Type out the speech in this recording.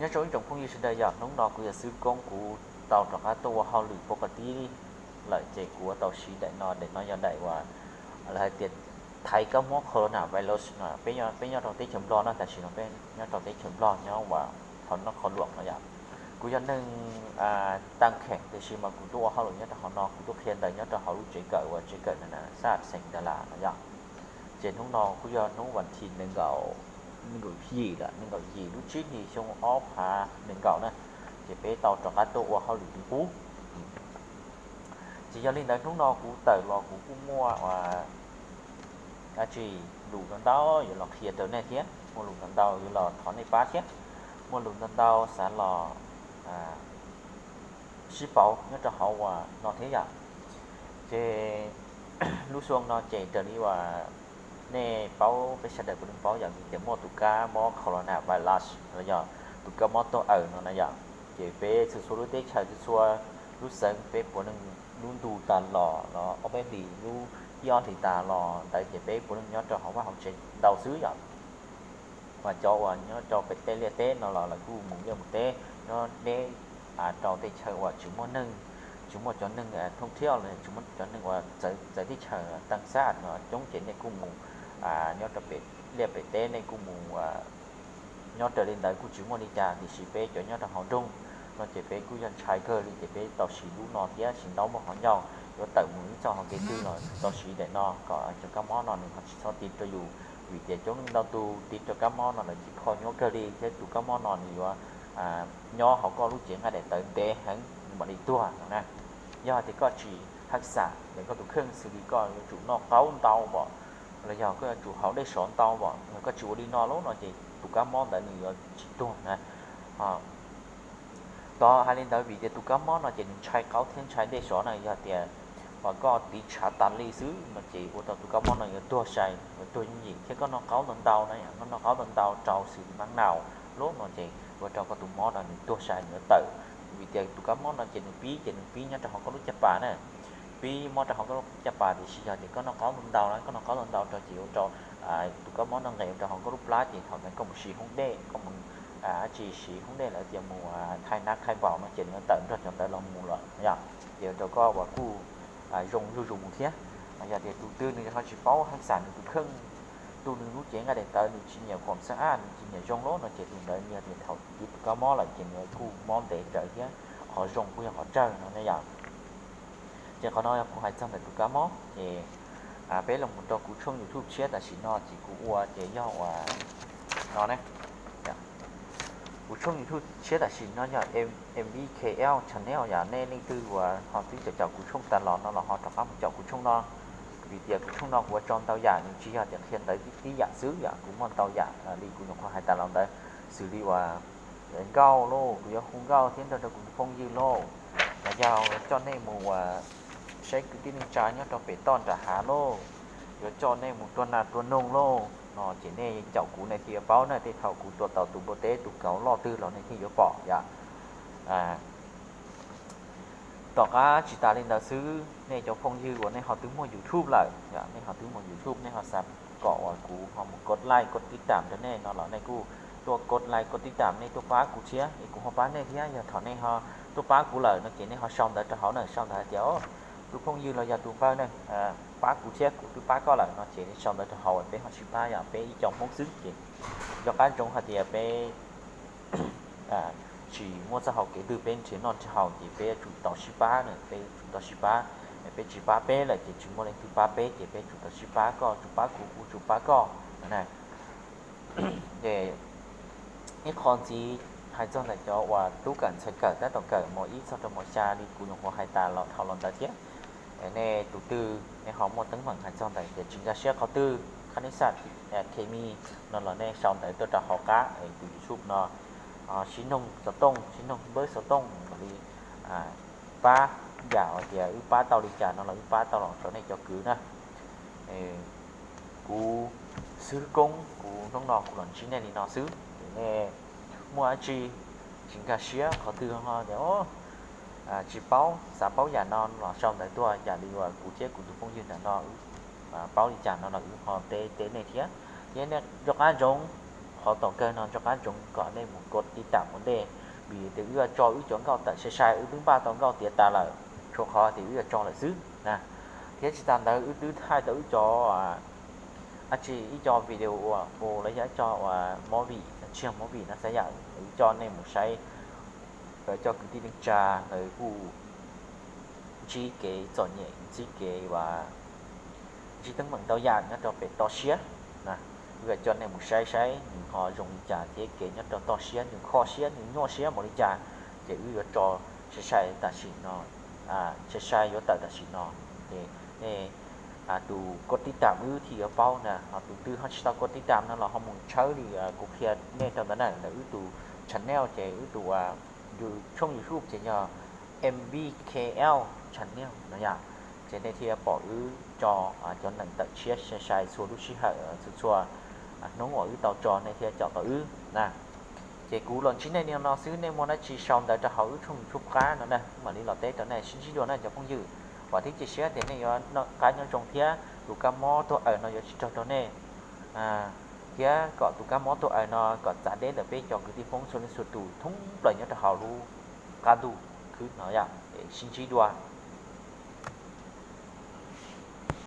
Nyob zoo ib tsoom phooj ywg sawv daws, yog hnub no kuv yog Xwb Koob, kuv tau rov qab tuaj ua hauj lwm pov ka tib lawm, ces kuv yuav tau siv daim no. Daim no yog daim uas lawv hais tias thaiv kab mob corona virus no. Peb nyob rau teb chaws Nplog no, tam sim no peb nyob rau teb chaws Nplog nyob uas qhov no qhov luam no yom. Kuv yog neeg Tag Kheem, tiam sis mas kuv tuaj ua hauj lwm nyob rau hauv no, kuv tuaj qhia ntawv nyob rau hauv lub tsev kawm uas tsev kawm na na, sab xeem Dalas no yom. Ces hnub no kuj yog hnub vas thib nees nkaum, nees nkaum yim lawm, nees nkaum yim lub tsib hlis xyoo ob phav nees nkaum na, ces peb tau rov qab tuaj ua hauj lwm li qub. Ces yog li ntawd hnub no kuv tawm los kuv kuj muaj ua dab tsi lus ntau ntau yuav los qhia rau nej thiab, muaj lus ntau ntau yuav los thov nej pab thiab, muaj lus ntau ntau xav los sib pauv nyob rau hauv uas no thiab yom. Ces lub xyoo no ces raws li uas nej paub, peb sawv daws puav leej paub yom, vim tias muaj tus kab mob corona virus los yog tus kab mob taub awm no na yom. Ces peb txhua txhua lub teb chaws, txhua txhua lub xeev, peb puav leej lub ntu tas los los ob peb hlis, lub ib ob hlis tas los ntawd ces peb puav leej nyob rau hauv vaj hauv tsev ntau xwb yom. Mas cov uas nyob rau pem tej liaj teb no los lawv kuj mus liaj mus teb, nyob deb rau tej chaw uas tsis muaj neeg, tsis muaj cov neeg thooj thiab los tsis muaj cov neeg uas txawv teb chaws tag xab no coob ces nej kuj mus nyob rau pem liaj pem teb, nej kuj mus nyob raws li ntawd kuj tsis muaj li cas. Tiam sis peb cov nyob rau hauv nroog no ces peb kuj yog ntshai kawg li, ces peb tau siv lub no thiab, tsis ntaub muaj qhov ncauj yuav tawm mus ib txoj hauv kev twg los tau siv daim no kom cov kab mob no nws ho tsis txhob tiv rau yus. Vim tias coob leej ntau tus tiv rau kab mob no lawv cia li kho nyuaj kawg li, thiab tus kab mob no nws yuav nyob hauv koj lub cev nqaij daim tawv ntev heev nws mam li tuag no na. Yog hais tias koj tsis haj xam ntawm koj tus kheej, xws li koj yuav tsum noj qaub ntau pom, los yog koj yuav tsum haus dej sov ntau pom, yog koj tsis ua li no lawm no ces tus kab mob ntawd nws yuav tsis tuag na. Tau hais li ntawd vim tias tus kab mob no ces nws ntshai qaub thiab ntshai dej sov na. Yog tias uas koj tiv tshav tas li xwb no ces ua rau tus kab mob no yuav tuag sai, yuav tuag yooj yim. Thiab koj noj qaub ntau ntau na, koj noj qaub ntau ntau rau xws li mab nau lawm no ces ua rau koj tus mob no nws tuag sai, nws yuav tawm. Vim tias tus kab mob no ces nws pib, ces nws pib nyob rau hauv koj lub caj pas na, pib mob rau hauv koj lub caj pas. Tiam sis yog tias koj noj qaub ntau ntau na, koj noj qaub ntau ntau rau ces ua rau tus kab mob no nqes ua rau hauv koj lub plab, ces thaum ntawd koj mus siv hoob dej, koj mus dab tsi siv hoob dej lawv tias mus thaj nab thaj npaum no ces nws yuav tawm nrog cov ntawd los mus lawm yom. Ces ua rau koj uas kuj zoo zuj zus mus thiab. Yog tias tus twg nws ho tsis paub haj xam nws tus kheej, tus nws lub cev nqaij daim tawv nws tsis nyiam kom xab ab, nws tsis nyiam zoo lawm no ces tus ntawd yog tias thaum tiv tus kab mob lawm ces nws kuj mob ntev tsawv thiab, qhov zoo kuj yog qhov tsawg no ne yom. Ces qhov no yog kuv hais txog ntawm tus kab mob. Ces peb los mus rau kuv tshooj YouTube tshiab tam sim no ces kuv ua ces yog uas no ne, kuv tshooj YouTube tshiab tam sim no yog M V K L Channel yom. Nej leej twg uas ho twb caum caum kuv tshooj tas los no los ho rov qab mus caum kuv tshooj no, vim tias kuv tshooj no kuv ua tso ntau yam, nws tsis yog tias qhia ntawv tib yam xwb yom, kuv muaj ntau yam li kuv nyuam qhuav hais tas los ntawd, xws li uas nkauj lauj, kuv yuav hu nkauj thiab nrog rau kuv tus phooj ywg lauj, los yog coj nej mus uas saib kwv tij neej tsa nyob rau pem toj nram hav lauj, yuav coj nej mus tua nas tua noog lauj no ces nej caum kuv nej thiaj yuav paub na. Tej thaum kuv tua tau tus npua teb tus kauv loj twg los nej thiaj yuav pom yom. Tom qab tsis tas li ntawd xwb, nej cov phooj ywg uas nej ho twb muaj YouTube lawm, nej ho twb muaj YouTube, nej ho xav kom uas kuv ho mus kos like kos tib tam rau nej no los nej kuj tuaj kos like kos tib tam, nej tuaj pab kuv thiab es kuv ho pab nej thiab. Yog thaum nej ho tuaj pab kuv lawm no ces nej ho sau ntawv rau hauv na, sau ntawv hais tias tus phooj ywg los yog tus npawg ne, pab kuv thiab, kuv twb pab koj lawm no ces nej sau ntawv rau hauv, peb ho sib pab yom, peb ib co Hmoob xwb ces nco qab ntsoov hais tias peb tsis muaj txoj hau kev twg peb nrhiav noj nrhiav haus ces peb yuav tsum tau sib pab na, peb yuav tsum tau sib pab. Peb tsis pab peb lawm ces tsis muaj leej twg pab peb, ces peb tsum tau sib pab, koj tsum pab kuv, kuv tsum pab koj na. Ces ib qho ntxiv hais txog ntawm cov uas tub kawm ntxhais kawm tab tom kawm mos ib txog rau mos xya li kuv nyuam qhuav hais tas los thaum los ntawd thiab. Nej tus twg nej ho muaj teeb meem hais txog ntawm tias tsis nkag siab qhov twg, khab neb xaj, khes mis no los nej sau ntawv tuaj rau hauv qab tus YouTube no. Sib noog xov tooj, sib noog npawb xov tooj mam li pab, yam hais tias wb pab tau li cas no los wb pab tau los rau nej cov kwv na. Kuv Xwb Koob, kuv hnub no kuv los ntsib nej li no xwb. Ces nej muaj dab tsi tsis nkag siab qhov twg ho tias tsis paub, xav paub yam no los sau ntawv tuaj, yam li uas kuv thiab kuv tus phooj ywg ntawm no wb paub li cas no los wb ho teb teb nej thiab. Ces nej nco qab ntsoov Qhov thaum kawg no nco qab ntsoov kom nej mus kov tib tam ua ntej, vim tias wb yuav tso wb cov nkauj tawm sai sai, wb twb npaj tau nkauj tiav tas lawm, tshuav qhov tias wb yuav tso lawm xwb na. Thiab tsis tas ntawd wb twb thaij tau wb cov, a, tsis, ib co video uas, uas los yog ib co uas movie, tsis yog movie no xav yam, wb coj nej mus saib, coj kwv tij neej tsa lawv kuj ntsib kev txom nyem, ntsib kev uas ntsib teeb meem ntau yam nyob rau pem toj siab na. Wb coj nej mus saib saib nws ho zoo li cas thiab kev nyob rau toj siab nws kho siab nws nyuaj siab npaum li cas. Ces wb yuav tso sai sai tam sim no, sai sai yuav tawm tam sim no. Ces nej, tus kov tib tam wb thiaj yuav paub na, ho tus twg ho tsis tau kov tib tam no los ho mus tshawb li kuv qhia nej rau ntawd na, ntawm wb tus channel ces wb tus, tus tshooj YouTube ces yog M V K L channel no yom. Ces nej thiaj pom wb tso cov neeg tawm tshiab sai sai txhua lub sij hawm, txhua txhua hnub uas wb tau tso nej thiaj caum tau wb na. Ces kuv los ntsib nej li no xwb, nej muaj dab tsi sau ntawv rau hauv wb tshooj YouTube qab no na, mam li los teb rau nej. Sib ntsib dua na cov phooj ywg, vam thiab cia siab tias nej yuav noj qab nyob zoo thiab tus kab mob tuag aws no yuav tsis raug rau nej, thiab kom tus kab mob tuag aws no kom txav deb ntawm peb cov kwv tij Hmoob txhua leej txhua tus thoob plaws nyob rau hauv lub qab ntuj khwb no yom. Sib ntsib dua.